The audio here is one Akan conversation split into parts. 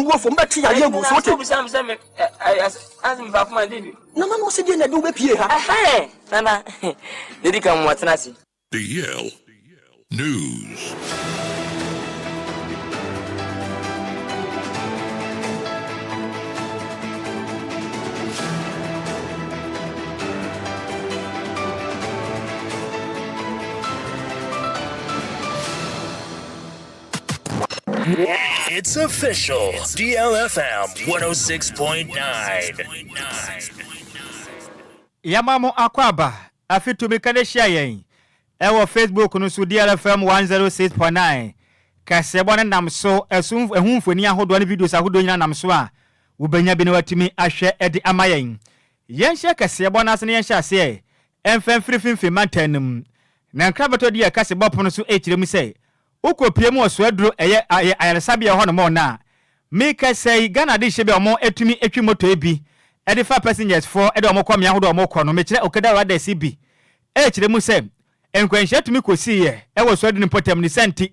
bu afɔ mobɛte yareɛ agu so wote. Nana no ɔse deɛ na ɛde wobɛpie ha. Nana, dedi kan mo atena ase. DL News. It's official. DLFM 106.9. Yɛma mo akwaaba afe tumi ka no hyia yɛn ɛwɔ Facebook no so DLFM 106.9 kaseɛbɔ no nam so ɛso ɛho mfoni ahodoɔ ne videos ahodoɔ nyinaa nam so a wobɛnya bi na watumi ahwɛ de ama yɛn. Yɛnhyɛ kaseɛbɔ no ase na yɛnhyɛ aseɛ ɛmfa mfiri finfin mantam no mu. Na nkrabɛtɔ di yɛ kaseɛbɔ pono so ɛkyerɛ mu sɛ wokɔpie mu wɔ Soaduro ɛyɛ ayɛ ayaresabea hɔ nom ɔno a mekasa yi Ghana de hyɛ bi a wɔn atumi atwi moto yi bi ɛde fa passengers foɔ ɛde wɔn kɔ mmea ahodoɔ a wɔn kɔ no mekyerɛ Okada Riders yi bi ɛkyerɛ mu sɛ nkwanhyia tumi kɔsiiɛ ɛwɔ Soaduro mpɔtam ne sɛ nti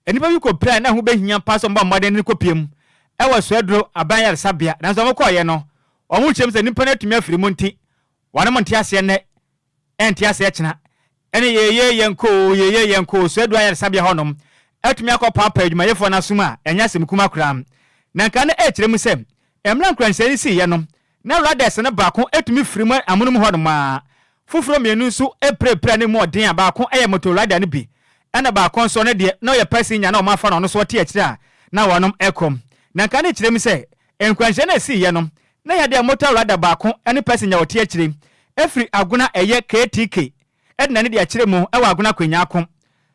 nnipa bi kɔpira na ho bɛhia paa sɛ wɔn bɔ mmɔden de no kɔpie mu ɛwɔ Soaduro aban ayaresabea nanso wɔn kɔɔyɛ no wɔn kyerɛ mu sɛ nnipa no atumi afiri mu nti wɔn nte aseɛ nnɛ ɛnte aseɛ kyena ɛne yɛyɛ yɛn koo yɛyɛ yɛn koo Soaduro ayaresabea hɔnom atumi akɔ paapa adwumayɛfoɔ no asom a ɛnyɛ asɛm kuma koraa. Na nka no ɛkyerɛ mu sɛ mmerɛ nkwanhyia no siiɛ no na riders no baako atumi firi mu amonom hɔnom a foforɔ mmienu nso apirapira ne mu ɔden a baako yɛ motor rider no bi ɛna baako nso no deɛ na ɔyɛ passenger na ɔmo afa no ɔno nso ɔte akyire a na wɔnom ɛkɔm. Na nka no kyerɛ mu sɛ nkwanhyia no asiiɛ no na yɛde motor rider baako ne passenger ɔte akyire efiri Agona ɛyɛ KTK ɛde n'ani de akyerɛ mu ɛwɔ Agona Kwanyaako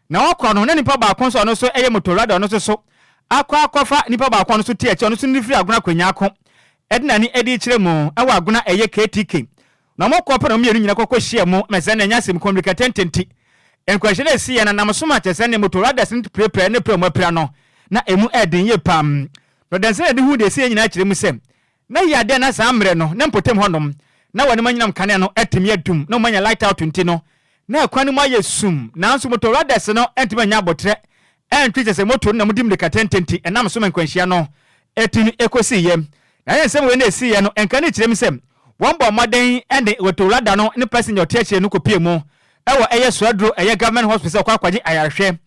na wɔkɔ no na nipa baako nso ɔno nso ɛyɛ motor rider ɔno nso so akɔ akɔfa nipa baako ɔno nso te akyire ɔno nso ne firi Agona Kwanyaako ɛde n'ani ɛde kyerɛ mu ɛwɔ Agona ɛyɛ KTK na wɔn kɔ pɛ na wɔn mmienu nyinaa kɔkɔ hyia mu mɛsɛn na ɛnyɛ asɛm kɔn mirika tententi. Nkwanhyia no esi yɛ na nam so ma kyerɛ sɛ ne motor riders no pirapira ne pira mu apira no na emu ɛden yie pam. Na ɔdansi na ɛde hu deɛ esi yɛ nyinaa kyerɛ mu sɛ na yɛ adeɛ na saa mmerɛ no na mpɔtam hɔnom na wɔn anyinam kanea no atumi adum na wɔn anya light out nti no na ɛkwan no mu ayɛ sum, nanso motor riders no ntumi anya abɔtrɛ ɛntwi kyerɛ sɛ motor no na mo di mirika tententi ɛnam so ma nkwanhyia no etumi ekosi yɛ. Na yɛ nsɛm wei na esi yɛ no nka ne kyerɛ mu sɛ wɔn bɔ mmɔden ɛde motor rider no ne passenger ɔte akyire no kɔpie mu ɛwɔ ɛyɛ Soaduro ɛyɛ government hospital kɔ akɔgye ayarehwɛ,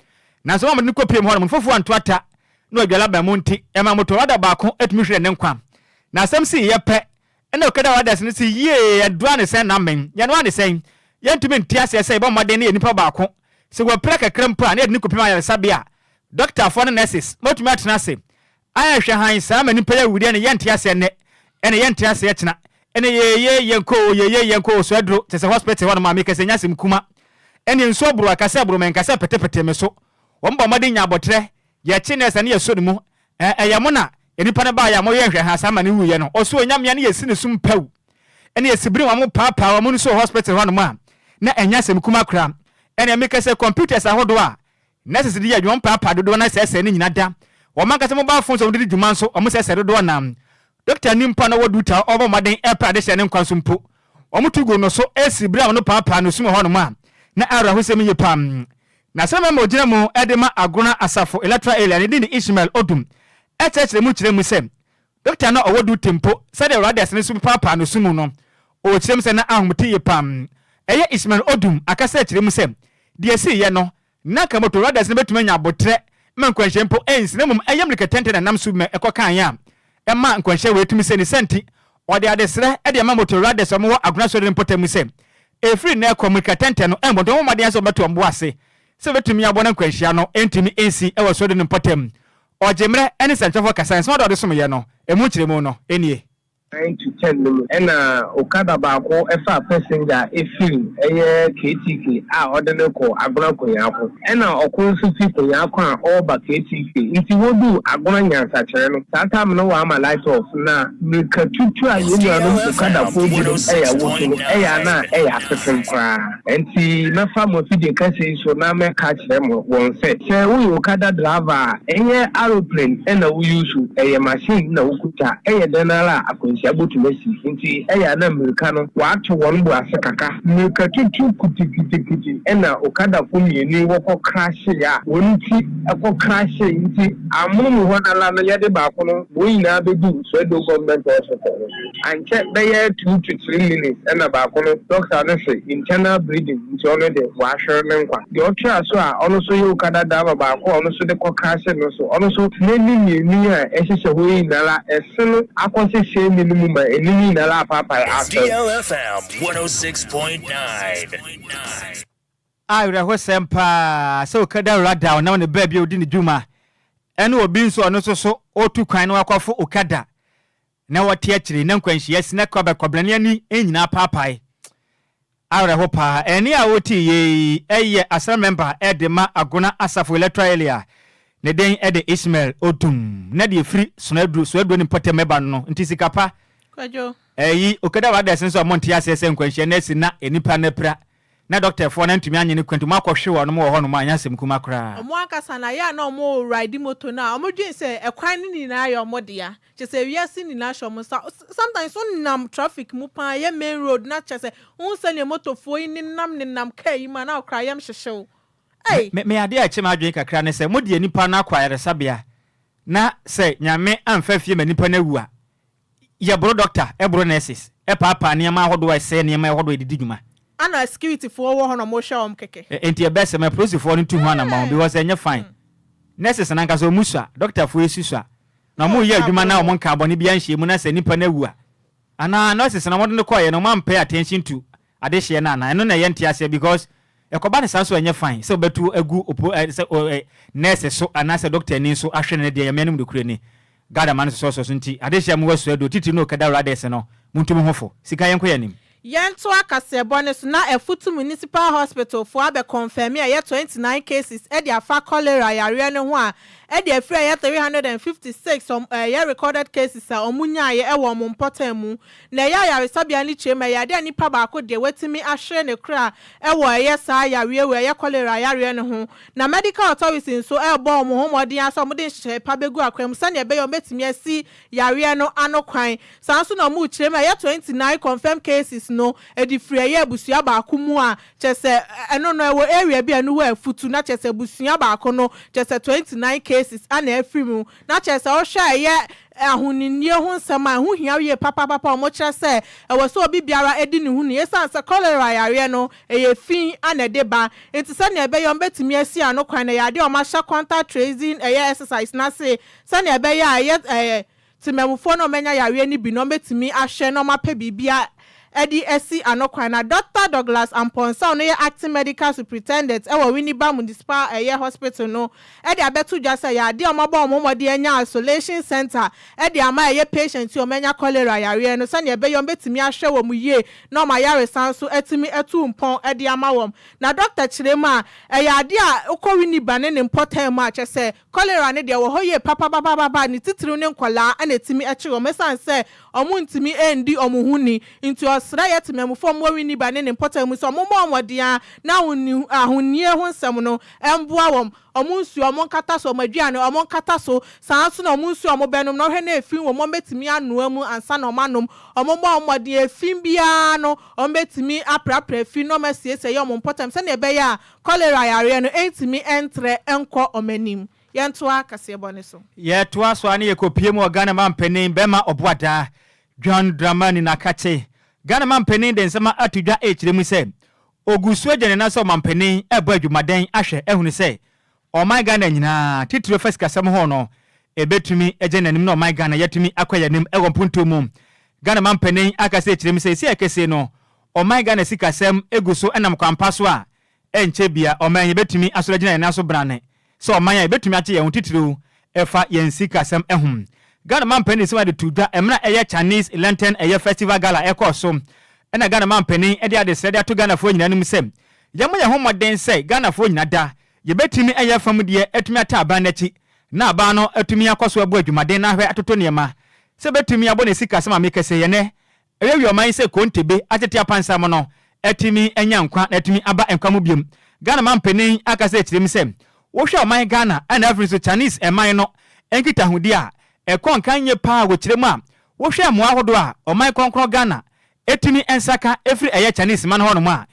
nanso wɔn de no kɔpie mu hɔ nom foforɔ anto ata na ɔdwala bɛn mu nti ɛma motor rider baako etumi hwere ne nkwa. Na asɛm si yɛ pɛ ɛna Okada riders no si yie ɛdoa ne sɛn namen yɛnoa ne sɛn yɛntumi nte aseɛ sɛ yɛbɔ mmɔden ne yɛ nipa baako sɛ wɔpira kakra mpo a ne yɛde ne kɔpem ayaresabea a dɔktafoɔ ne nurses mɔtumi atena ase ayɛ hwɛ han saa ma nipa yɛ awudeɛ no yɛnte aseɛ nnɛ ɛne yɛnte aseɛ kyena ɛne yɛyɛ yɛnkɔ yɛyɛ yɛnkɔ so aduro kyɛ sɛ hospital hɔ nom a mekɛ sɛ nyɛ asɛm kuma ɛne nsuo boro akasɛ boro mɛnkasɛ petepete me so. Wɔn bɔ mmɔden nya abɔtrɛ yɛkye nurse ne yɛsɔ ne mu ɛyɛ mo na nipa no baayɛ a moyɛ nhwɛ ha saa ma ne wuyɛ no ɔso onyamea ne yɛsi ne sum pɛw ɛne yɛsibiri wɔn paapaa wɔn nso hospital hɔ nom a na ɛnyɛ asɛm kuma koraa. Ɛne mekɛ sɛ computers ahodoɔ a nurses de yɛ adwuma paapaa dodoɔ na sɛɛsɛɛ ne nyina da wɔn ankasa mobile phones a wɔde di dwuma nso wɔn sɛɛsɛɛ dodoɔ nam dɔkta ni mpo na wɔdu ta ɔbɔ mmɔden ɛpɛ ade hyɛ ne nkwa so mpo wɔn tu gu no so esi bere a wɔn paapaa no sum hɔ nom a na awerɛhosɛm yie pam. Na sɛ mɛma ogyina mu ɛde ma Agona Asafo electoral area ne din de Ishmael Odum ɛkyerɛkyerɛ mu kyerɛ mu sɛ dɔkta no a ɔwɔ duty mpo sɛdeɛ riders no so paapaa no sum no ɔwɔ kyerɛ mu sɛ na ahomete yie pam. Ɛyɛ Ishmael Odum akasa kyerɛ mu sɛ deɛ esi yɛ no na nka motor riders no bɛtumi anya abotire ma nkwanhyia mpo ɛnsi na mmom ɛyɛ mmirika tɛntɛn na nam so ma ɛkɔ kan a ɛma nkwanhyia wɔ etumi sɛ ne sɛnti ɔde adesrɛ ɛde ama motor riders a wɔwɔ Agona Sɔre mpɔtam mu sɛ efiri na ɛkɔ mmirika tɛntɛn no ɛmbɔ nti wɔn mmɔden sɛ wɔbɛto wɔn bo ase sɛ wɔbɛtumi abɔ no nkwanhyia no ɛntumi ɛnsi ɛwɔ sɔre no mpɔtam. Ɔgye mmerɛ ɛne nsɛnkyɛfoɔ kasa nsɛm ɔde ɔde som yɛ no emu nkyerɛmu no ɛnie. 9 to 10 no mu ɛna okada baako ɛfa passenger efiri ɛyɛ KTK a ɔde ne kɔ Agona Konyako ɛna ɔko nso fi Konyako a ɔreba KTK nti wodu Agona Nyansakyerɛ no saa time no wɔama light off na mirika tutu a yɛn nuanom okadafoɔ binom ɛyɛ awotu no ɛyɛ ana ɛyɛ asefem koraa. Nti mɛfa mo afidie kɛse yi so na mɛka kyerɛ mo wɔn sɛ sɛ woyɛ okada driver a ɛnyɛ aeroplane ɛna woyi so ɛyɛ machine na wokuta ɛyɛ dɛn ara a akwanhyia. Akwanhyia botumi asi nti ɛyɛ a na mmirika no wɔato wɔn bo ase kakra. Mmirika tutu kitikitikiti ɛna okadafo mmienu yi wɔkɔ krahye a wɔn ti ɛkɔ krahye nti amono mu hɔ nala no yɛde baako no wɔn nyinaa bɛdu Swedru Government Hospital no. Ankyɛ bɛyɛ 2 to 3 minutes ɛna baako no, doctor no sɛ internal bleeding nti ɔno de wɔahwere ne nkwa. Deɛ ɔtraa so a ɔno nso yɛ okada driver baako a ɔno nso de kɔ krahye no so, ɔno nso n'anim mmienu a ɛhyehyɛ hɔ yi nyinara ɛse no akɔhyehyɛ anim no mu ma anim nyinara apaapae asɛm. DLFM 106.9. Awerɛhosɛm paa sɛ okada rada ɔnam ne baabi a odi ne dwuma, ɛne obi nso ɔno nso so ɔtu kwan na wakɔfo okada na wɔte akyire na nkwanhyia si na kɔbɛkɔbrɛne ani nyinaa paapae. Awerɛho paa. Ɛne a wɔte yei ɛyɛ asra member ɛde ma Agona Asafo electoral area, ne den ɛde Ismail Odum, na deɛ firi Sonoaduro Soaduro ne mpɔtam ɛba no nti sika pa. Kwadwo. Ɛyi okada riders nso a ɔmo nte aseɛ sɛ nkwanhyia no asi na nipa no apira na dɔktafoɔ no ntumi anye ne kwantu mu akɔhwe wɔn wɔ hɔnom a, ɛnyɛ asɛm kuma koraa. Ɔmo ankasa na yɛ a na ɔmo ride moto no a, ɔmo dwen sɛ ɛkwan no nyinaa yɛ ɔmo dea, kyerɛ sɛ ewiase nyinaa hyɛ ɔmo nsa. Sometimes wonam traffic mu paa, yɛ main road, na kyerɛ sɛ wohu sɛnea motofoɔ yi nenam nenam kaa yi mu a, na ɔkora yam hyehyew. Ei! Me adeɛ a ɛkyɛ me adwene kakra ne sɛ mode nipa no akɔ ayaresabea na sɛ Nyame amfa fie ma nipa no awu a, yɛboro doctor, ɛboro nurses, ɛpaapaa nneɛma ahodoɔ a ɛsɛe nneɛma ahodoɔ a ɛdidi dwuma. Ana securityfoɔ wɔ hɔ na ɔmo hwɛ wɔn kɛkɛ. Enti ɛbɛsɛ ma polisifoɔ no tu ho anammɔn because ɛnyɛ fine. Nurses nankasa ɔmu sua, doctorfoɔ esi sua na ɔmo yɛ adwuma na ɔmo nka abɔne bi anhyɛ mu na sɛ nipa no awu a, anaa nurses na ɔmo de no kɔɔyɛ no, ɔmo ampay attention to adehyeɛ no anaa? Ɛno na ɛyɛ nte aseɛ because ɛkɔba ne saa so, ɛnyɛ fine sɛ wobɛtu agu opo ɛ sɛ ɔ ɛ nurse so anaasɛ doctor ni nso ahwɛ no. Ne deɛ yɛmɛ anim nokure ni Ghana ma no sosɔsɔ so nti adehyeɛ mo wɔ Suado titiri no okada riders no, montu mo ho fo. Sika, yɛnkɔ yɛn anim. Yɛnto akaseɛbɔ ne so na Afutu Municipal Hospital foɔ abɛ confirm a ɛyɛ 29 cases ɛde afa cholera yareɛ no ho a ɛde afiri ɛyɛ 356 ɛyɛ recorded cases a ɔmo nyaeɛ ɛwɔ ɔmo mpɔtam mu. Na ɛyɛ ayaresabea no kyerɛ mu, ɛyɛ adeɛ a nipa baako deɛ watumi ahwere ne kora ɛwɔ ɛyɛ saa yareɛ wɔ ɛyɛ cholera yareɛ no ho. Na medical authority nso ɛrebɔ ɔmo ho mmɔden asɛ ɔmo de nhyehyɛe pa bɛgu akwan mu sɛnea ɛbɛyɛ ɔmo bɛtumi asi yareɛ no ano kwan. Saa nso na ɔmo kyerɛ mu, ɛyɛ 29 confirmed cases no ɛde firi ɛyɛ abusua baako mu a kyerɛ sɛ ɛno no ɛwɔ area bi a ɛno wɔ Afutu, na kyerɛ sɛ abusua baako no, kyerɛ sɛ 29 cases ana afiri mu. Na kyerɛ sɛ ɔhwɛ ɛyɛ ahonidie ho nsɛm a ɛho hia yie papapapa, ɔmo kyerɛ sɛ ɛwɔ sɛ obi biara edi ne ho ni, esan sɛ cholera yareɛ no ɛyɛ fi ana ɛde ba. Nti sɛnea ɛbɛyɛ ɔmo bɛtumi asi ano kwan na yɛ adeɛ a ɔmo ahyɛ contact tracing ɛyɛ exercise n'ase sɛnea ɛbɛyɛ a ɛyɛ temamufoɔ no ɔmɛnya yareɛ no bi na ɔmɛtumi ahwɛ na ɔmapɛ biribia ɛde asi ano kwan. Na Dr Douglas Amponsa, ɔno yɛ acting medical superintendent ɛwɔ Winneba Municipal ɛyɛ Hospital no, ɛde abɛto dwa sɛ yɛ adeɛ a ɔmabɔ ɔmo mmɔden anya isolation center ɛde ama ɛyɛ patient a ɔmɛnya cholera yareɛ no, sɛnea ɛbɛyɛ ɔmɛtumi ahwɛ wɔn yie na ɔmo ayaresa nso ɛtumi ɛtu mpɔn ɛde ama wɔn. Na doctor kyerɛ mu a, ɛyɛ adeɛ a wokɔ Winneba ne ne mpɔtam mu a, kyɛ sɛ cholera ne deɛ wɔ hɔ yie papapapapa, ne titiriw ne nkɔlaa ɛna ɛtumi ɛkye wɔn, ɛsiane sɛ ɔmo ntumi ɛndi ɔmo ho ni. Nti ɔsrɛ yɛ temamufoɔ ɔmo wɔ Winneba ne ne mpɔtam mu sɛ ɔmo mmɔ ɔmɔden a na ahonie ho nsɛm no ɛmboa wɔn. Ɔmo nsuo ɔmo nkata so, ɔmo aduane ɔmo nkata so, saa nso na ɔmo nsuo ɔmo bɛnom na ɔhwɛ na efi wɔ mo, ɔmo bɛtumi anoa mu ansa na ɔmo anom. Ɔmo mmɔ ɔmɔden, efi biara no ɔmo bɛtumi aprapra efi na ɔmo asiesie yɛ ɔmo mpɔtam sɛnea ɛbɛyɛ a cholera yareɛ no ɛntumi ɛntrɛ ɛnkɔ ɔmo anim. Yɛntoa kaseɛbɔ ne so. Yɛtoa so a ne yɛkɔpie mu wɔ Ghana mampanin bɛma ɔboadaa John Dramani Nakakye. Ghana mampanin de nsɛm ato dwa ɛkyerɛ mu sɛ ogu so agya ne nan sɛ ɔmampanin ɛbɔ adwumaden ahwɛ ahunu sɛ ɔman Ghana nyinaa titire fa sikasɛm ho no ɛbɛtumi agya n'anim na ɔman Ghana yɛtumi akɔ yɛn ɛwɔ mpontuo mu. Ghana mampanin aka sɛ kyerɛ mu sɛ ɛsi ɛkɛseɛ no, ɔman Ghana sikasɛm egu so ɛnam kwampa so a ɛnkyɛ bia ɔman yɛbɛtumi asɔrɔ agyina yɛn nan so brane sɛ ɔman a yɛbɛtumi agye yɛn ho, titiriw ɛfa yɛn sikasɛm ɛho. Ghana mampanin sɛ wɔde to dwa mmerɛ ɛyɛ Chinese Lantern ɛyɛ festival gala ɛkɔɔ so, ɛna Ghana mampanin ɛde adesrɛ de ato Ghanafoɔ nyinaa anim sɛ yɛmmɔ yɛn ho mmɔden sɛ Ghanafoɔ nyinaa da yɛbɛtumi ɛyɛ fam deɛ atumi ata aban n'akyi na aban no atumi akɔ so abu adwumaden na ahwɛ atoto nneɛma sɛ bɛtumi abɔ ne sikasɛm a mekɛsɛ yɛnɛ ɛyɛ ɔman sɛ kontebe atete apansam no atumi anya nkwa na atumi aba nkwa mu biom. Ghana mampanin aka sɛ kyerɛ mu sɛ wohwɛ ɔman Ghana ɛna afei nso Chinese ɛman no nkitahodi a ɛkɔ nkan nye paa wɔ kyerɛ mu a. Wohwɛ mmoa ahodoɔ a ɔman kronkron Ghana ɛtumi nsa ka ɛfiri ɛyɛ Chinese man hɔnom a,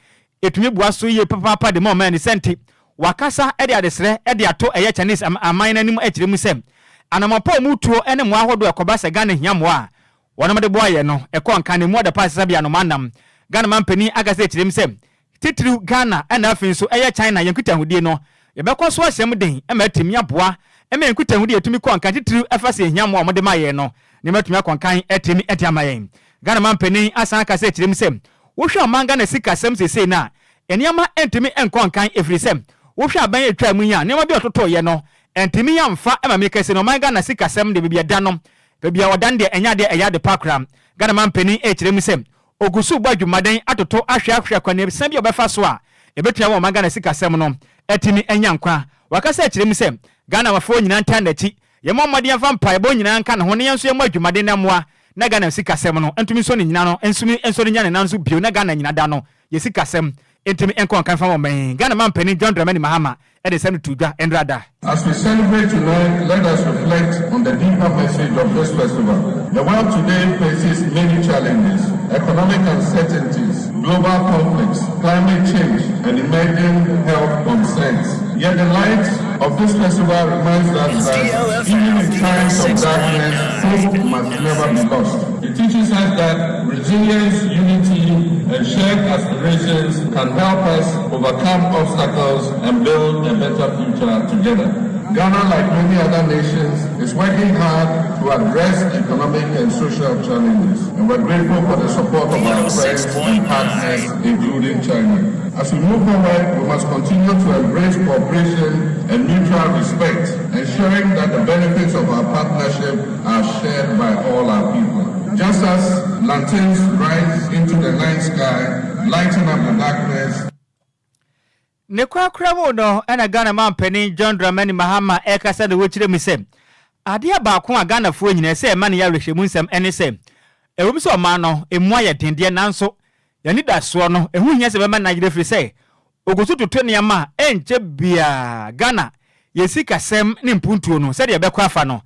ɛtumi boa so yie papaapa de ma ɔman no. Sɛ nti, wakasa de adesrɛ de ato ɛyɛ Chinese aman no anim akyerɛ mu sɛ anammɔn pa a wɔtuo ne mmoa ahodoɔ a ɛkɔba sɛ Ghana hia mmoa a wɔnom de boa yɛn no, ɛkɔ nka na ɛmu ɔda pa sesabea no manam. Ghana manpanin akasa akyerɛ mu sɛ titiriw Ghana ɛna afei nso ɛyɛ China yɛn nkitahodie no, yɛbɛkɔ so ahyɛ mu den ma atumi aboa ma yɛn nkitahodie atumi kɔ nkan, titiriw ɛfa sɛ yɛhia mmoa a wɔde ma yɛn no, nneɛma atumi akɔ nkan atumi de ama yɛn. Ghana manpanin asan akasa akyerɛ mu sɛ wohwɛ ɔman Ghana sikasɛm seesei no a, nneɛma ntumi nkɔ nkan ɛfiri sɛ wohwɛ aban a ɛtwaa mu yi a, nneɛma bi a ɔtotooeɛ no ntumi amfa ma mekɛse no ɔman Ghana sikasɛm deɛ baabi a ɛda no, baabi a ɔda no deɛ ɛnyɛ adeɛ ɛyɛ ade pa koraa. Ghana manpanin rekyerɛ mu sɛ ogu so rebɔ adwumaden atoto ahwɛ ahwɛ akwannuasa bi a ɔbɛfa so a ɛbɛtumi ama ɔman Ghana sikasɛm no atumi anya nkwa. Wakasa akyerɛ mu sɛ Ghanafoɔ nyinaa ntaa n'akyi, yɛmmɔ mmɔden mfa mpaebɔ nyinaa nka ne ho na yɛn nso yɛmmɔ adwumaden na mmoa na Ghana sikasɛm no ntumi nsɔ ne nyina no nsumi nsɔ ne nya ne nan so bio na Ghana nyina da no yɛ sikasɛm ntumi nkɔ nkan fa wɔ mmɛn. Ghana manpanin John Dramani Mahama de nsɛm no too dwa nnora da. As we celebrate tonight, let us reflect on the deeper message of this festival. The world today faces many challenges: economic uncertainties, global conflicts, climate change, and emerging health concerns. Yet the light of this festival reminds us that even in times of darkness, hope must never be lost. It teaches us that resilience, unity, and shared aspirations can help us overcome obstacles and build a better future together. Ghana, like many other nations, is working hard to address economic and social challenges, and we're grateful for the support of our friends and partners, including China. As we move forward, we must continue to embrace cooperation and mutual respect, ensuring that the benefits of our partnership are shared by all our people. Just as lanterns rise into the night sky, lighting up the darkness, Ne korakora mu no ɛna Ghana manpanin John Dramani Mahama ɛkasa na wɔkyerɛ mu sɛ adeɛ baako a Ghanafoɔ nyinaa sɛ ɛma ne yɛ awerɛhyɛmu nsɛm ɛne sɛ ɛwɔ mu sɛ ɔman no emu ayɛ dendeɛ, nanso yɛne da soɔ no ɛho hia sɛ bɛma no ayerɛ firi sɛ ogu so toto nneɛma a ɛnkyɛ biaa Ghana yɛn sikasɛm ne mpuntuo no sɛdeɛ ɛbɛkɔ afa no,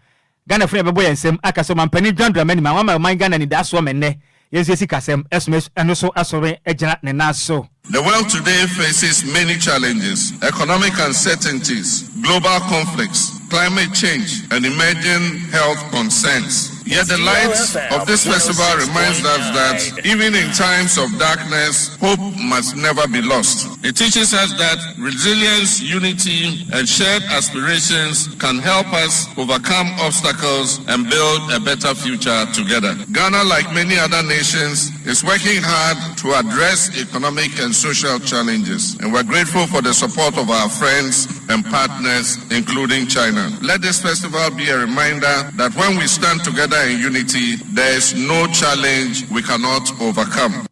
Ghanafoɔ no yɛbɛbɔ yɛn nsɛm aka sɛ ɔmampanin John Dramani Mahama ɔman Ghana nidasoɔ mɛnnɛ yɛn nso yɛ sikasɛm ɛsom ɛno so asɔre agyina ne nan so. The world today faces many challenges: economic uncertainties, global conflicts, climate change, and emerging health concerns. Yet the light of this festival reminds us that even in times of darkness, hope must never be lost. It teaches us that resilience, unity, and shared aspirations can help us overcome obstacles and build a better future together. Ghana, like many other nations, is working hard to address economic and social challenges, and we're grateful for the support of our friends and partners, including China. Let this festival be a reminder that when we stand together in unity, there is no challenge we cannot overcome.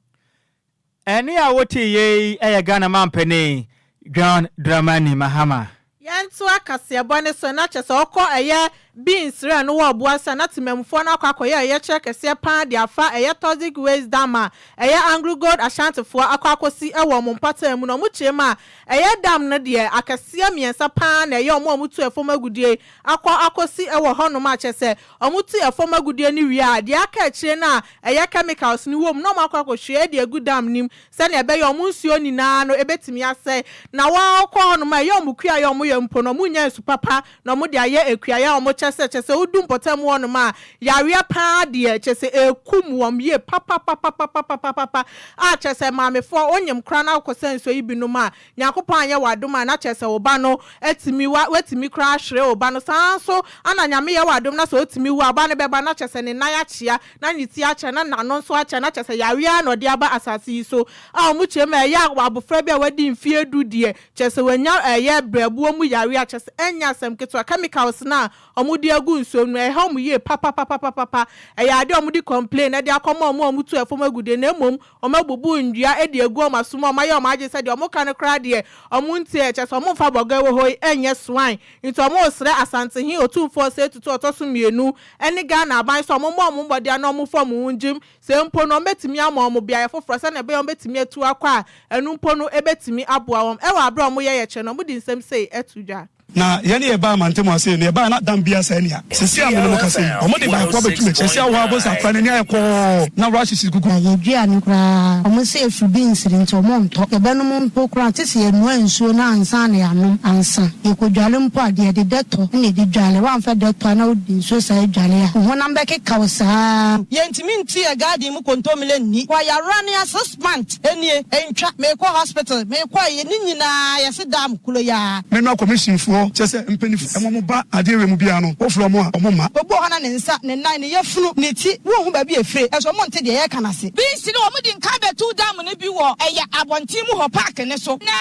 Ɛne a wote yei ɛyɛ Ghana mampanin John Dramani Mahama. Yɛnto akaseɛbɔ ne so na kyɛ sɛ ɔkɔ ɛyɛ Binsrɛ no wɔ Ɔboasa na temamufoɔ no akɔ akɔyɛ ɛyɛ kyerɛ kɛseɛ paa de afa ɛyɛ toxic waste dam a ɛyɛ Anglo Gold Ashantefoɔ akɔ akɔsi ɛwɔ ɔmo mpata mu. Na ɔmo kyerɛ mu a, ɛyɛ dam no deɛ akɛseɛ mmiɛnsa paa na ɛyɛ ɔmo a ɔmo tu ɛfam agudie akɔ akɔsi ɛwɔ hɔnom, a kyerɛ sɛ ɔmo tu ɛfam agudie no wie a, deɛ aka akyire no a ɛyɛ chemicals no wɔ mu na ɔmo akɔ akɔhwie de agu dam nim sɛnea ɛbɛyɛ ɔmo nsuo nyinaa no ebɛtumi asɛe. Na wɔkɔ hɔnom a, ɛyɛ ɔmo kua yɛ ɔmo yɛ mpo no, ɔmo nya nsu papa na ɔmo de ayɛ ekuayɛ a ɔmo kyɛ sɛ wodu mpɔtam hɔnom a, yareɛ paa deɛ kyɛ sɛ ekum wɔn yie papapapapapapapa, a kyɛ sɛ maamefoɔ onyim kora na akɔsɛ nsuo yi binom a, Nyankopɔn anyɛ w'adom a, na kyerɛ sɛ wo ba no atumi wa watumi koraa ahwere wo ba no. Saa nso ana Nyame yɛ w'adom na sɛ ɔtumi wu a, ɔba no bɛba na kyerɛ sɛ ne nan akyea na ne ti akyea na n'ano nso akyea, na kyerɛ sɛ yareɛ na ɔde aba asase yi so a ɔmo kyerɛ mu a, ɛyɛ abɔfra bi a wadi mfeɛ 10 deɛ, kyerɛ sɛ wanya ɛyɛ brɛboɔ mu yareɛ a kyerɛ sɛ ɛnyɛ asɛm ketewa. Chemicals na ɔmo de agu nsuo no ɛha ɔmo yie papapapapapa. Ɛyɛ adeɛ a ɔmo de complain ɛde akɔma ɔmo a ɔmo tu ɛfam agudie, na mmom ɔmo abubu ndua ɛde agu ɔmo asom a ɔmo ayɛ ɔmo agye sɛ deɛ ɔmo ka no koraa deɛ ɔmo ntie, kyerɛ sɛ ɔmo nfa bɔgɛ wɔ hɔ yi ɛnyɛ swan. Nti ɔmo resrɛ Asantehe Otumfoɔ sɛ etutu ɔtɔ so mmienu ɛne Ghana aban sɛ ɔmo mmɔ ɔmo mbɔdea na ɔmo fa ɔmo ho ngyim, sɛ mpo no ɔmo bɛtumi ama ɔmo beaeɛ foforɔ sɛnea ɛbɛyɛ ɔmo bɛtumi atu akɔ a, ɛno mpo no ɛbɛtumi aboa wɔn. Ɛwɔ abere a ɔmo yɛ yɛkyerɛ no, ɔmo de nsɛm sei ɛto dwa. Na yɛne yɛbaa mantam ha sei no, yɛbaeɛ na dam biara saa nni ha. Seesei a me ne mo kasa yi, wɔde baako abɛto m'akyi. Seesei a wɔ hɔ a wobɛhu sɛ akwadaa no ani ayɛ kɔɔ na rashes gugu. Na yɛdua no koraa, wɔn se ɛfiri beans no nti wɔn ntɔ. Yɛbɛnom mpo koraa gye sɛ yɛnoa nsuo no ansa na yɛanom ansa. Yɛkɔdwale mpo a, deɛ yɛde dɛtɔ na yɛde dwale. Woamfa dɛtɔ a na wode nsuo saa dwale a, wo honam bɛkeka wo saa. Yɛntumi ntu yɛ garden mu kontomire nni. Kɔ yawora no ya month nie ɛntwa mekɔ hospital mekɔ ɛyɛ ne nyinaa yɛse dam kuro yi aa. Mɛnoa commission foɔ kyerɛ sɛ mpaninfoɔ ɛma ɔmo ba adeɛ wei mu biara no wo frɛ ɔmo a ɔmo mma. Obi wɔ hɔ na ne nsa, ne nan, ne yafunu, ne ti, wonhu baabi a ɛfire, nso ɔmo nte deɛ yɛreka no ase. Beans no wɔn di nkan bɛtow dam no bi wɔ ɛyɛ abɔnten mu hɔ park no so na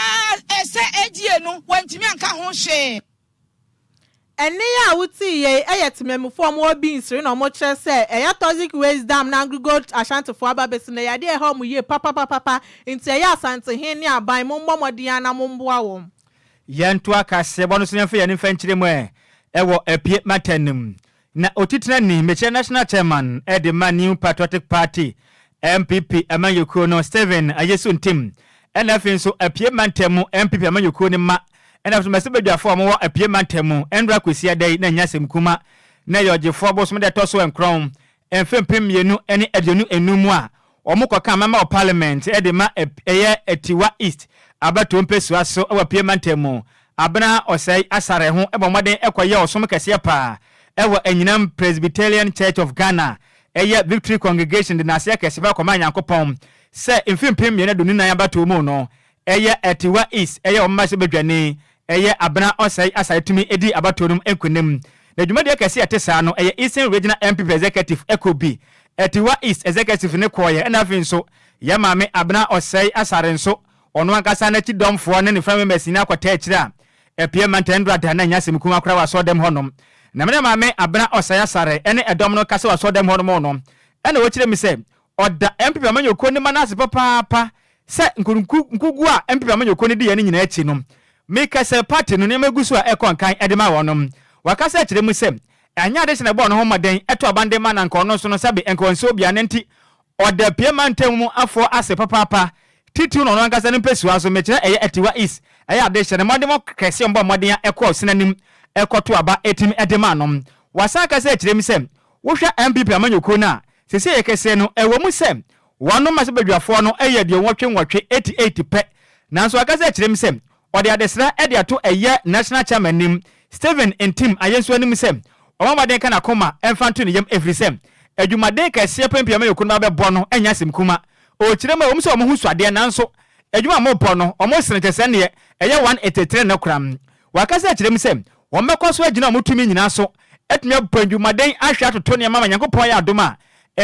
ɛsɛ AGA no wantumi anka ho hwee. Ɛnne yi a wotee yei yɛ temammufoɔ a wɔwɔ Binsiri na wɔkyerɛ sɛ ɛyɛ Toxic Waste Dam na AngloGold Ashantifoɔ aba abɛsi no ɛyɛ adeɛ a ɛha wɔn yie papapapapa nti ɛyɛ Asantehene ne aban mommɔ mmɔden ara na mommoa wɔn. Yɛntoa kaseɛbɔ no so na yɛmfa yɛn ani mfa nkyerɛ mu ɛ wɔ Apue Mantam no mu. Na Otitenani, mekyerɛ National Chairman de ma New Patriotic Party, NPP, amanyɔkuo no, Stephen Ayesu Ntim, ɛna afei nso Apue Mantam mu NPP amanyɔkuo no mma, ɛna afei nso mmarahyɛbadwafoɔ a wɔwɔ Apue Mantam mu, Ɛndra Kwasiada yi na ɛnyɛ asɛm kuma, na ɛyɛ Ɔgyefoɔ bosome da ɛtɔ so nkrɔn, mfe 2025 mu a wɔkɔka Member of Parliament de ma ɛyɛ Atiwa East abatoɔ mpɛsua so wɔ Apue Mantam mu, Abena Osei Asare ho bɔ mmɔden kɔyɛ ɔsom kɛseɛ paa wɔ Anyinam Presbyterian Church of Ghana ɛyɛ Victory Congregation de n'aseɛ kɛse paa kɔmaa Nyankopɔn sɛ mfe 2024 abatoɔ mu no ɛyɛ Atiwa East ɛyɛ wɔn mmarahyɛbadwani ɛyɛ Abena Osei Asare tumi dii abatoɔ no mu nkunim. Na dwumadie kɛseɛ a ɛte saa no ɛyɛ Eastern Regional NPP Executive ɛkɔ bi Atiwa East Executive no kɔeɛ ɛna afei nso yɛn maame Abena Osei Asare nso Ɔno ankasa n'akyidɔmfoɔ ne ne family members nyinaa kɔtaa akyire a Apia Mantam Ndura da na ɛnyɛ asɛm kumaa koraa wɔ asɔɔdɛm hɔ nom. Na me ne Maame Abena Osei Asare ne ɛdɔm no kasa wɔ asɔɔdɛm hɔ nom no, ɛna ɔkyerɛ me sɛ ɔda NPP amanyɔkuo no mma no ase papaapa sɛ nkuguo a NPP amanyɔkuo no diiɛ no nyinaa akyi no, meka sɛ party no nneɛma gu so a ɛkɔ nkan de ma wɔnom. Wakasa akyerɛ mu sɛ ɛnyɛ ade sɛ na ɛbɔɔ ne ho mmɔden to aban de ma na nka ɔno nso no sɛbe nka ɔnsɛ obiara no nti Ɔda Pia mantam mu afoɔ ase papaapa, titiriw na ɔno ankasa ne mpasua so, mekyerɛ ɛyɛ Atiwa East, ɛyɛ adehyɛ ne mmɔdemmɔ kɛse a ɔbɔɔ mmɔden a ɛkɔɔ Sinanim kɔtoo aba tim de maa no. Wasan akasa akyerɛ mu sɛ, Wohwɛ NPP amanyɔkuo no a, seesei ɛyɛ kɛseɛ no, ɛwɔ mu sɛ wɔnom mmarahyɛbadwafoɔ no yɛ aduonwɔtwe nwɔtwe, 88, pɛ, nanso wakasa akyerɛ mu sɛ Ɔde adesrɛ de ato ɛyɛ National Chairman nim, Stephen Ntim Ayensu anim sɛ ɔmmɔ mmɔden nka n'akoma mfa nto ne yam ɛfiri sɛ adwumaden kɛseɛ pɛn pii a amanyɔkuo no ba bɛbɔ no nyɛ asɛm kuma. Ɔkyerɛ mu a ɛwom sɛ wɔn ho sua deɛ nanso adwuma a wɔbɔ no wɔn sene kyɛ sɛ neɛ ɛyɛ 183 no koraa. Wakasa akyerɛ mu sɛ wɔbɛkɔ so agyina wɔn tumi nyinaa so atumi abɔ adwumaden ahwɛ atoto nneɛma ama Nyankopɔn ayɛ adom a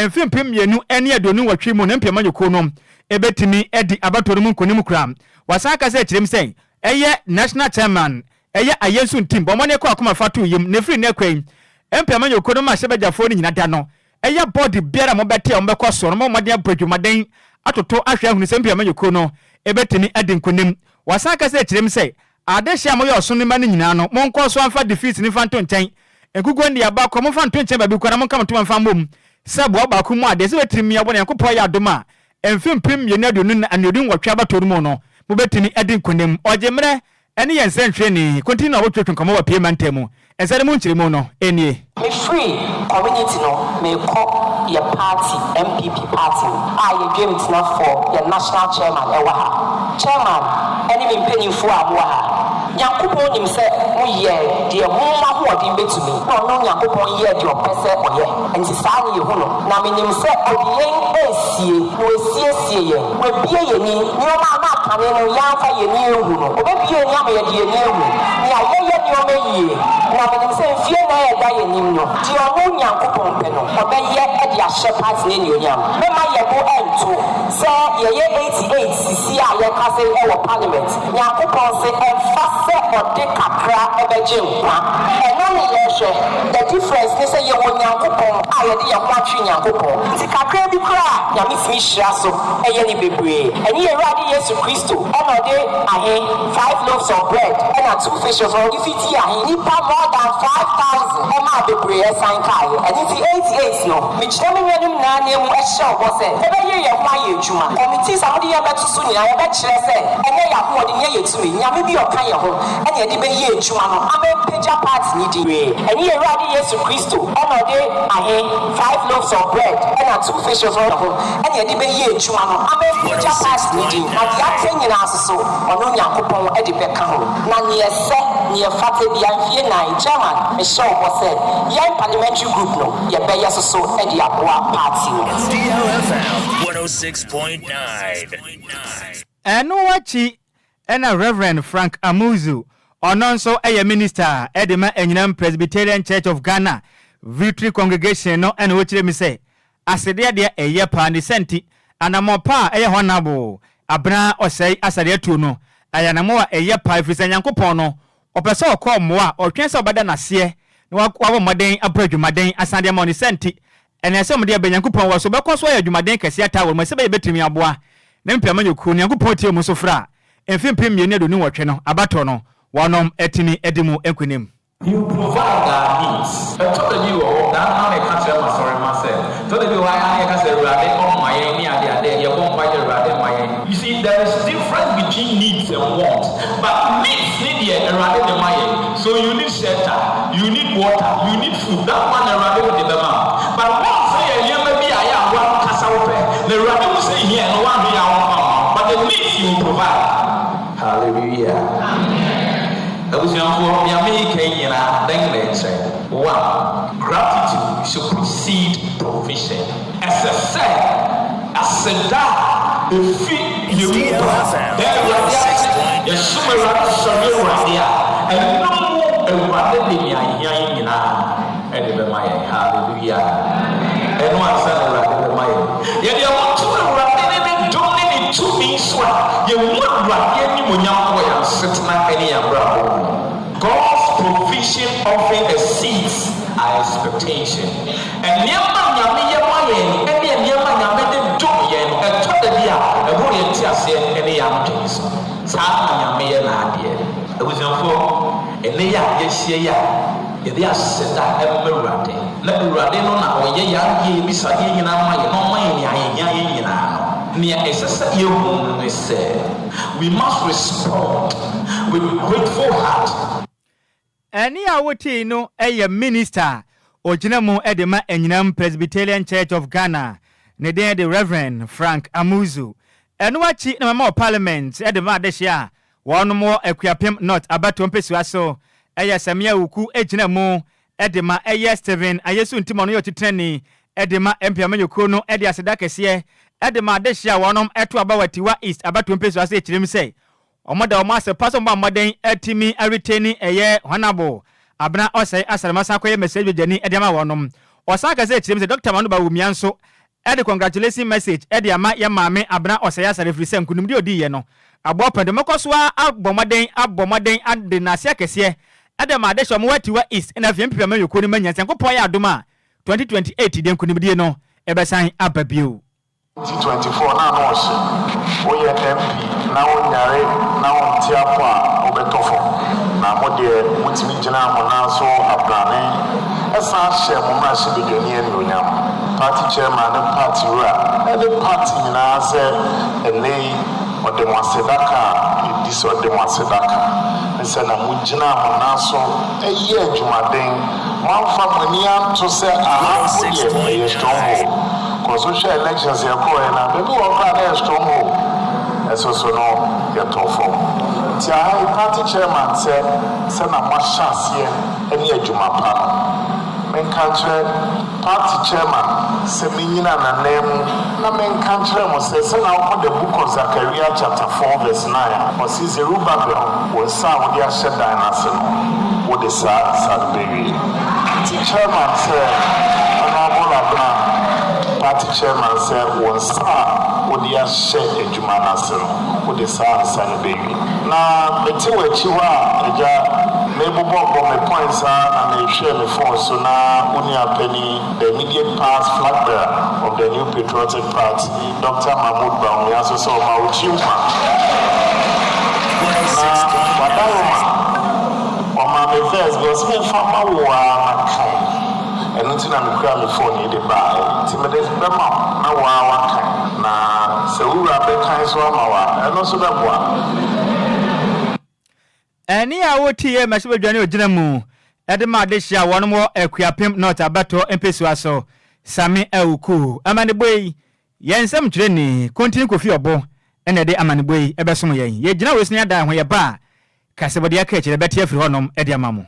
mfe 2028 mu no MP amanyɔkuo no bɛtumi adi abatoɔ no mu nkonim koraa. Wasan akasa akyerɛ mu sɛ ɛyɛ National Chairman ɛyɛ Ayensu Ntim bɔ mmɔden kɔ akoma fa to yam na ɛfiri nnɛ kɔ yi MP amanyɔkuo no mmarahyɛbadwafoɔ no nyina da no ɛyɛ board biara a mobɛte a wɔbɛkɔ soɔ no mobɔ mmɔden abɔ adwumaden atoto ahwɛ ahunu sɛ MP amanyɔkuo no bɛtumi adi nkonim. Wasan akasa akyerɛ mu sɛ Adehye a moyɛ ɔsom no mma no nyinaa no, monkɔ so mfa defeat no mfa nto nkyɛn. Nkukuo nnuaba kɔ, momfa nto nkyɛn baabi koraa na monka mo ntoma mfa mmɔ mu sɛ boa baako mu adeɛ, sɛ bɛtumi abɔ Nyankopɔn ayɛ adom a, mfe 2028 abatoɔ no mu no, mobɛtumi adi nkonim. Ɔgye mmerɛ ne yɛn nsɛntwerɛni Continue a wotwetwe nkɔmmɔ wɔ Pie mantam mu. Nsɛm no mu nkyerɛmu no nie. Me firi community no me kɔ yɛ party NPP party no a yɛ dwam tena foɔ yɛ national chairman ɛwɔ ha chairman ɛne me mpaninfoɔ a mo wɔ ha Nyankopɔn nim sɛ mo yɛɛ deɛ mo mo ahoɔden bɛtumi na ɔno Nyankopɔn yɛɛ deɛ ɔpɛ sɛ ɔyɛ nti saa ne yɛhu no na me nim sɛ ɔde yɛn ɛresie na wasiesie yɛn wabue yɛn ani nneɛma a na kane no yɛamfa yɛn ani anhu no ɔbɛbue yɛn ani ama yɛde yɛn ani ahu nea yɛyɛ nneɛma yie na menim sɛ mfie nnan a ɛda yɛn anim no deɛ ɔno Nyankopɔn pɛ no ɔbɛyɛ de ahyɛ party no anuonyam. Mɛma yɛn bo nto sɛ yɛyɛ 88 sisi a yɛkasa yi wɔ parliament. Nyankopɔn se ɛmfa sɛ ɔde kakra bɛgye nkwa. Ɛno ne yɛhwɛ. The difference ne sɛ yɛwɔ Nyankopɔn a yɛde yɛn ho atwere Nyankopɔn. Nti kakra bi koraa a Nyame tumi hyira so yɛ ne bebree. Ɛne yɛn Awurade Yesu Kristo na ɔde ahe, five loaves of bread ɛna two fishes ɔde fitii ahe, nnipa more than 5,000 ɛmaa bebree ɛsan kaeɛ. Ɛno nti 88 no, mekyerɛ me nuanom nyinaa. ananmu hyɛ wo bɔ sɛ, yɛbɛyere yɛn ho ayɛ adwuma. Committees a mode yɛn bɛto so nyinaa, yɛbɛkyerɛ sɛ ɛnyɛ yɛn ahoɔden, nyɛ yɛn tumi, Nyame bi a ɔka yɛn ho na yɛde bɛyɛ adwuma no ama apagya party no din. Ɛne yɛn Awurade Yesu Kristo na ɔde ahe, five loaves of bread na two fishes no ho na yɛde bɛyɛ adwuma no ama apagya party no din, na deɛ aka nyinaa nso so, ɔno Nyankopɔn de bɛka ho. Na neɛ ɛsɛ, neɛ ɛfata biara, mfie nnan, Chairman, mehyɛ wo bɔ sɛ, yɛn parliamentary group no, yɛbɛyɛ nso so de aboa party no. DLFM 106.9. Ɛno akyi na Rev. Frank Amuzu, ɔno nso yɛ minista de ma Anyinam Presbyterian Church of Ghana Victory Congregation no na ɔkyerɛ mu sɛ, Asedeɛ deɛ ɛyɛ paa ne sɛ nti anammɔn pa a ɛyɛ hɔnabo abena ɔsɛe asade atuo no ɛyɛ anammɔn a ɛyɛ paa ɛfiri sɛ Nyankopɔn no ɔpɛ sɛ ɔkɔ mmoa a ɔtwɛn sɛ ɔbɛda n'aseɛ na wabɔ mmɔden abɔ adwumaden asan de ama wo ne sɛ nti ɛnɛ sɛ wɔde aba Nyankopɔn wɔ so bɛkɔ so ayɛ adwumaden kɛseɛ ataa wɔn mu sɛ ɛbɛyɛ bɛtumi aboa ne mpɛ amanyɔkuo no Nyankopɔn tie wɔn sufrɛ a mfe 2028 no abatoɔ no wɔnom atumi adi mu nkunim. He will provide our needs. Ɛtɔ da bi wɔ hɔ, daa na meka kyerɛ m'asɔremma sɛ, ɛtɔ da bi wɔ hɔ a, na yɛka sɛ Awurade ɔmma yɛn ne ade ade, yɛbɔ mpae sɛ Awurade mma yɛn. You see, there is difference between needs and want, but needs ne deɛ Awurade de ma yɛn, so you need shelter, you need water, you need food, that one Awurade de bɛma wo, but wants no yɛ nneɛma bi a ɛyɛ a w'ankasa wopɛ, na Awurade hu sɛ ehia no, w'anhwɛ yie a ɔmfa mma wo, but the needs he will provide. Hallelujah. Abusuafoɔ, nea mereka yi nyinaa, dɛn na ɛkyerɛ? One, gratitude should precede provision. Ɛsɛ sɛ aseda a ɛfi yɛn mu ba, da Awurade ase, yɛsom Awurade, sɔre Awurade a, ɛno mu Awurade de nea ɛhia yɛn nyinaa de bɛma yɛn. Hallelujah! Ɛno ansa na Awurade bɛma yɛn. Yɛde yɛn ho to Awurade ne ne dom ne ne tumi so a, yɛhu Awurade animuonyam wɔ yɛn asetena ne yɛn abrabɔ mu. God's provision often exceeds our expectation. Nneɛma a Nyame yɛ ma yɛn ne nneɛma a Nyame de dom yɛn no, ɛtɔ da bi a, ɛboro yɛn nteaseɛ ne yɛn adwene so. Saa na Nyame yɛ n'adeɛ. Abusuafoɔ, ɛnnɛ yi a yɛahyia yi a, Yɛde aseda ma Awurade, na Awurade no na ɔyɛ yɛn adeɛ, yɛn abisadeɛ nyinaa ma yɛn, na ɔma yɛn nea ɛhia yɛn nyinaa no. Nea ɛsɛ sɛ yɛhu ne sɛ, we must respond with grateful heart. Ɛnne a wotee no yɛ minista a ogyina mu de ma Anyinam Presbyterian Church of Ghana, ne din de Rev. Frank Amuzu. Ɛno akyi na mɛma wɔ Parliament de ma adehye a Wɔnom wɔ Akuapem North abatoɔ mpesua so yɛ Samia Awuku gyina mu de ma ɛyɛ Stephen Ayesu Ntim ɔno yɛ ɔtitenani de ma MP amanyɔkuo no de aseda kɛseɛ de ma adehyeɛ a wɔnom to aba wɔ Atiwa East abatoɔ mpesua so kyerɛ mu sɛ wɔn da wɔn ase pa sɛ wɔn bɔ mmɔden atumi aretaini ɛyɛ Honourable Abena Osei Asare asan akɔyɛ mmɛsɛdwagyani de ama wɔnom. Ɔsan kasa kyerɛ mu sɛ Dɔkta Manu Bawumia nso de congratulation message de ama yɛn maame Abena Osei Asare ɛfiri sɛ nkunimdie a ɔdiiɛ no aboa pɛn de mɛkɔ so ara abɔ mmɔden abɔ mmɔden ade nnaase akɛseɛ de ama adehye a wɔwɔ Atiwa East na afei NPP amanyɔkuo no manya Nyankopɔn ayɛ adom a 2028 deɛ nkunimdie no ɛbɛsan aba bio. 2024 na ano ɔhye, woyɛ MP na wonyare na wonte apɔ a wobɛtɔ fam. Na mo deɛ motumi gyinaa mo nan so abrane san hyɛɛ mo mmarahyɛbadwani anuonyam, party chairman ne party wura ne party nyinaa sɛ ɛnnɛ yi ɔde mo aseda ka a ɛdi sɛ ɔde mo aseda ka ne sɛ na mogyinaa mo nan so yɛɛ adwumaden, moamfa mo ani anto sɛ aha mpo deɛ ɛyɛ stronghold. Kɔ so hwɛ elections yɛkɔɔɛ no a baabi wɔ hɔ koraa na ɛyɛ stronghold ɛso so no yɛtɔ fam. Nti aha yi party chairman sɛ sɛ na moahyɛ aseɛ ne adwuma pa no menka nkyerɛ party chairman sɛ menyina n'ananmu na menka nkyerɛ mo sɛ sɛ na wokɔ the book of Zachariah chapter 4 verse 9 a ɔse Zerubbabel wo nsa a wode ahyɛ dan no ase no wode saa nsa no bɛwie. Nti chairman sɛ Honourable Abena party chairman sɛ wo nsa a wode ahyɛ adwuma no ase no wode saa nsa no bɛwie. Na mete w'akyi hɔ a agya merebobɔ bɔ me points ara na mehwɛɛ me phone so na wo nua panin the immediate past flag bearer of the New Patriotic Party Doctor Mahmood Bawumia nso sɛ ɔma wo tiri nkwa na w'adaworoma. Ɔmaa me verse bi, ɔse memfa mma wo ara na kan. Ɛno nti na mekura me phone yi de baeɛ. Nti mede bɛma wo na wo ara woakan. Na sɛ wo wura bɛkan nso ama wo a, ɛno nso bɛboa. Ɛnne a wotii yɛ mmarahyɛbadwa ne ogyina mu de ma adehye a wɔnom wɔ Akuapem North abatoɔ mpesua so, Sammy Awuku. Amanebɔ yi, yɛn nsɛmtwerɛni, Kontini Kofi Ɔbo na ɛde amanebɔ yi bɛsom yɛn. Yɛgyina wei so na yɛada ho yɛba a, Kasabɔde aka akyire bɛte afiri hɔnom de ama mo.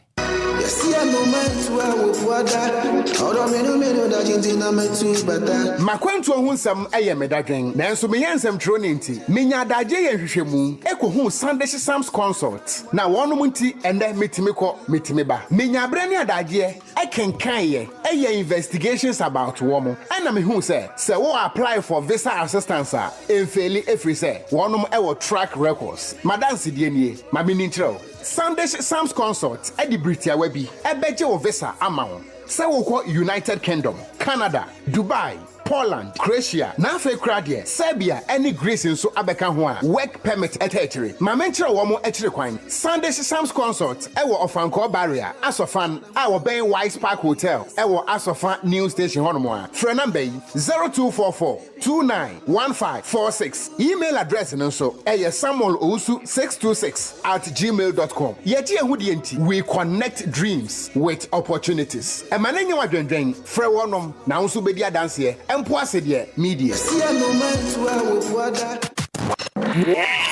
M'akwantuo ho nsɛm yɛ me dadwen, nanso meyɛ nsɛmtwerɛni nti, menya adagyeɛ yɛ nhwehwɛmu kɔhuu Sandish Sams Consult, na wɔnom nti ɛnnɛ metumi kɔ, metumi ba. Menya berɛ ne adagyeɛ kenkaneeɛ, yɛɛ investigations about wɔn, ɛna mehuu sɛ, sɛ wo apply for visa assistance a, Emfeeli ɛfiri sɛ wɔnom wɔ track records. M'adansedie nie, ma menni nkyerɛ wo. Sandish Sams Consult de bere tiawa bi bɛgye wo visa ama wo sɛ wokɔ United Kingdom, Canada, Dubai, Poland, Croatia, na afei koraa deɛ Serbia ne Greece nso abɛka ho a work permit ta akyire. Ma menkyerɛ wɔn akyiri kwan. Sandish Sams Consult wɔ Ɔfankɔɔ Barrier, Asɔfan, a wɔbɛn Wise Park Hotel wɔ Asɔfa New Station hɔnom a. Frɛ number yi, 0244. 291546. Email address no nso ɛyɛ samuelowusu626 at gmail dot com. Yɛgye yɛn ho die nti, we connect dreams with opportunities. Ɛma no nyɛ wo adwendwen, frɛ wɔnom na wo nso wobɛdi adanseɛ, mpo ase deɛ media.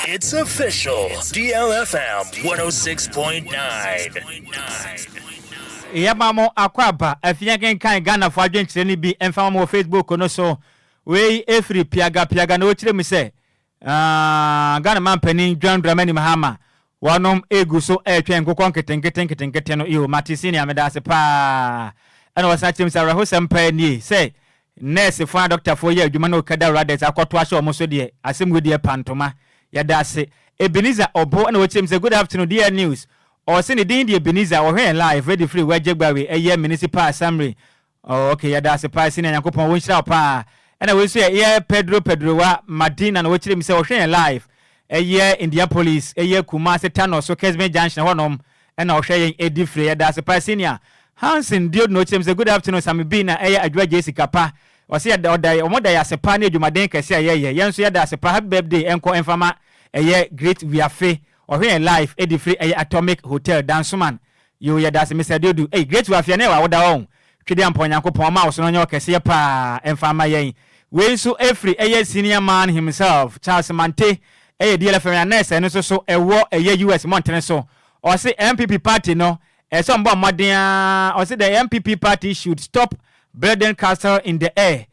It's official. DLFM 106.9. Yɛma mo akwaaba afei yɛnkenkan Ghanafoɔ adwenkyerɛ no bi mfa ma mo wɔ Facebook no so. Wei firi Piaga Piaga na ɔkyerɛ mu sɛ ah, Ghana mampanin John Dramani Mahama wɔnom egu so ɛretwɛn nkokɔ nketenkete nketenkete no. Yo, mate senior meda ase paa. Ɛna wɔsan kyerɛ mu sɛ awerɛhosɛm paa nie sɛ nɛɛsefoɔ na dɔktafoɔ yɛ adwuma na Okada Radets akɔto ahyɛ wɔn so deɛ asɛm wei deɛ pa ntoma. Yɛda ase. Ebenezer Obo ɛna ɔkyerɛ mu sɛ good afternoon DL News. Ɔse ne din de Ebenezer, ɔhwɛ yɛn live de firi Wɛgyegbawe ɛyɛ Municipal Assembly. Oh ok yɛda ase paa senior Nyankopɔn wo nhyira wo paa. Ɛna wei nso yɛ yɛ Pedro Pedrowa Madina na wɔkyerɛ mu sɛ ɔhwɛ yɛn live ɛyɛ Indianapolis ɛyɛ Kumasi Tano so Kesben Junction hɔ nom ɛna ɔhwɛ yɛn ɛdi fire yɛda ase paa senior. Hanson Diod na ɔkyerɛ mu sɛ good afternoon Sammy B na ɛyɛ Adwoa Gyesi Kapa ɔse yɛda ɔda wɔn da yɛ ase paa ne adwumaden kɛse a yɛyɛ yɛn nso yɛda ase paa happy birthday ɛnkɔ ɛmfa ma ɛyɛ Great Wiafe Ɔhwɛ yɛn live edi firi ɛyɛ Atomic Hotel Dansoman yoo yɛdase Mister Adeodu ei Great Wafia na ɛwɔ awoda ɔn Twedeampɔn Nyankopɔn ɔma wo so na ɔnyɛ ɔkɛseɛ paa ɛmfa mma yɛn Wei nso ɛfiri ɛyɛ senior man himself Charles Mante ɛyɛ DLFM na nurse ɛno nso so ɛwɔ ɛyɛ US mmɔntene so Ɔse NPP party no ɛsɛ ɔmo bɔ mmɔden aa ɔse the NPP party should stop building castle in the air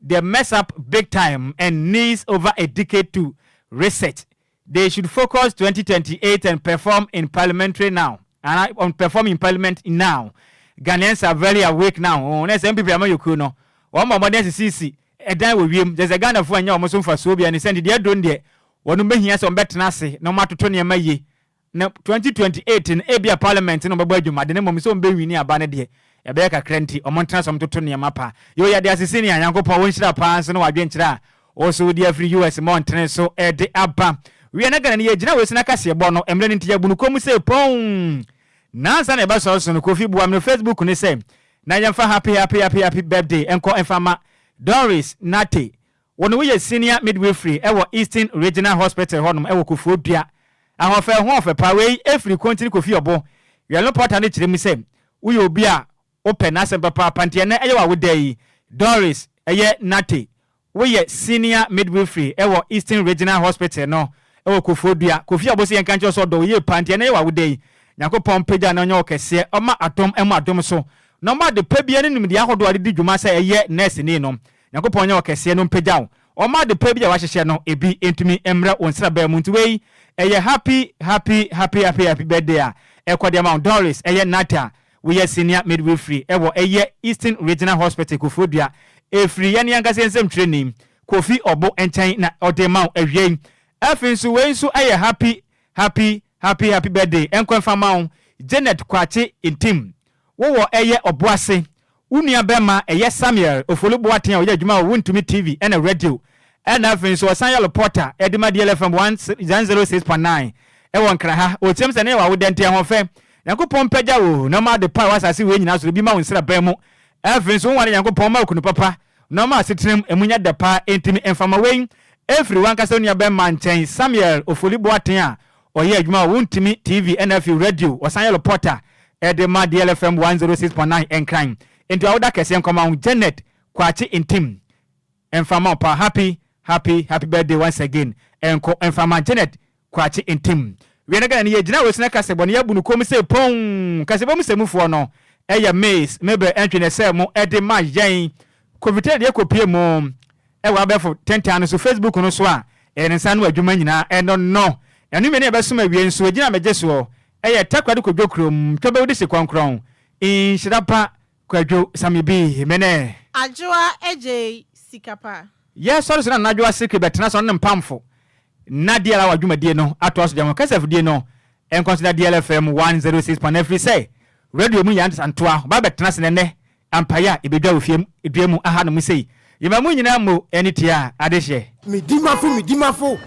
they mess up big time and needs over a decade to reset They should focus 2028 and perform in parliamentary now anaa on perform in parliament now Ghanaians are very awake now oh na sɛ NPP amanyɔkuo no wɔn bɔ mmɔden asisisi ɛdan wɔ wiem kyerɛ sɛ Ghanafoɔ anya wɔn so mfasoɔ biara ne sɛ nti deɛ aduro no deɛ wɔn bɛhia sɛ wɔn bɛtena ase na wɔn atoto nneɛma yie Na 2028 no ebia parliament no wɔbɛbɔ adwuma de na mmom sɛ wɔbɛwini aba no deɛ ɛbɛyɛ kakra nti wɔn ntena ase wɔn toto nneɛma pa. Yoo yɛde ase senior Nyankopɔn wo nhyira paa nso ne w'adwenkyerɛ a wo so wode afiri US mmɔntene so de aba. Wiɛ na Ghana ni yɛgyina wei so na kaseɛbɔ no mmerɛ no nti yɛabu no kɔn mu sei pɔnn. Nansa na yɛbɛsɔre so no Kofi boa me no Facebook no sɛ na yɛmfa happy happy happy happy birthday nkɔ mfa ma Doris Nartey Wo no woyɛ senior midwifery wɔ Eastern Regional Hospital hɔ nom wɔ Kofoɔ Dua. Ahoɔfɛ ho ɔfɛ paa wei firi Kontini Kofi Ɔbo. Yɛn lpɔta no kyerɛ mu sɛ woyɛ obi a wopɛ n'asɛm papaapa nti ɛnɛ ɛyɛ w'awoda yi. Doris ɛyɛ Nartey woyɛ senior midwifery wɔ Eastern Regional Hospital no wɔ Kofoɔ Dua. Kofi Ɔbo sɛ yɛnka nkyerɛ wo sɛ ɔdɔ wo yie paa nti ɛnɛ ɛyɛ w'awoda yi. Nyankopɔn mpagya na ɔnyɛ wo kɛseɛ, ɔma adom mmɔ adom so na ɔma ade pa biara ne nimdeɛ ahodoɔ a wode di dwuma sɛ ɛyɛ nɛɛseni no. Nyankopɔn nyɛ ɔkɛseɛ no mpagya wo, ɔmma ade pa bi a wahyehyɛ no ebi ntumi mmrɛ wo nsraban mu nti wei ɛyɛ happy happy happy happy happy birthday a ɛkɔ de ama wo Doris ɛyɛ Nata woyɛ senior midwifery ɛwɔ ɛyɛ Eastern Regional Hospital Koforidua ɛfiri yɛne ankasa yɛn nsɛmtwerɛni Kofi Ɔbo nkyɛn na ɔde ma wo awiei afei nso wei nso ɛyɛ happy happy happy happy birthday ɛnkɔ mfa ma wo Janet Kwakye Ntim wowɔ ɛyɛ Ɔboase Wo nua bɛma ɛyɛ Samuel Ofori Boateng a ɔyɛ adwuma wɔ Wontumi TV ɛna Radio ɛna afei nso ɔsan yɛ lopɔta ɛde ma DLFM 106.9 ɛwɔ Nkran ha. Ɔkyerɛm sɛ ne yɛ w'awodɛ nti ɛhɔfɛ. Nyankopɔn mpagya wo na ɔma ade pa a ɛwɔ asase wei nyinaa so no bi ma wo nsraban mu. Afei nso wonware Nyankopɔn ma okunu papa na ɔma asetena mu emu nya dɛ paa. Enti me mframa wei mfiri w'ankasa wo nuabɛmma nkyɛn, Samuel Ofoli Boateng a ɔyɛ adwuma wɔ Wontumi TV ɛna afei Radio, ɔsan yɛ lɔpɔta de ma DLFM 106.9 Nkran. Enti awoda kɛseɛ nkɔma wo Janet Kwakye Ntim. Mfa ma wo paa happy happy happy birthday once again Nko mfa ma Janet Kwakye Ntim. Wiɛ na Ghana ni yɛgyina wei so na kasɛbɔ no yɛabu no komm sei pɔnn Kasɛbɔ mu sɛmufoɔ no yɛ Miss Mabel Antwi na ɛsɛɛ mo de ma yɛn Kofi Taylor deɛ kɔpie mu wɔ abɛɛfo tentan no so Facebook no so a ɛyɛ ne nsa ano adwuma nyinaa ɛno no Ɛno mmienu a yɛbɛsom awie nso ɛgyina a megye soɔ ɛyɛ Takoradi Kodwo kurom Twɛbɛwudi Sekɔnkrɔn Nhyira pa Kwadwo Sammy B me ne. Adwoa Adjei sika pa. Yɛ sɔre so na Nana Adwoa Sikri bɛtena so ɔne ne mpamfo na DL Hour dwumadie no atoa so deɛ ho kasafidie no nkɔ so da DL FM 106.9 ɛfiri sɛ radio mu yɛ antoa ɔba bɛtena ase na ɛnɛ ampaeɛ a ɛbɛdwa wɔ fie dua mu aha nom sei yɛma mu nyinaa mmo ɛne tia adehyeɛ. Medimafo, Medimafo.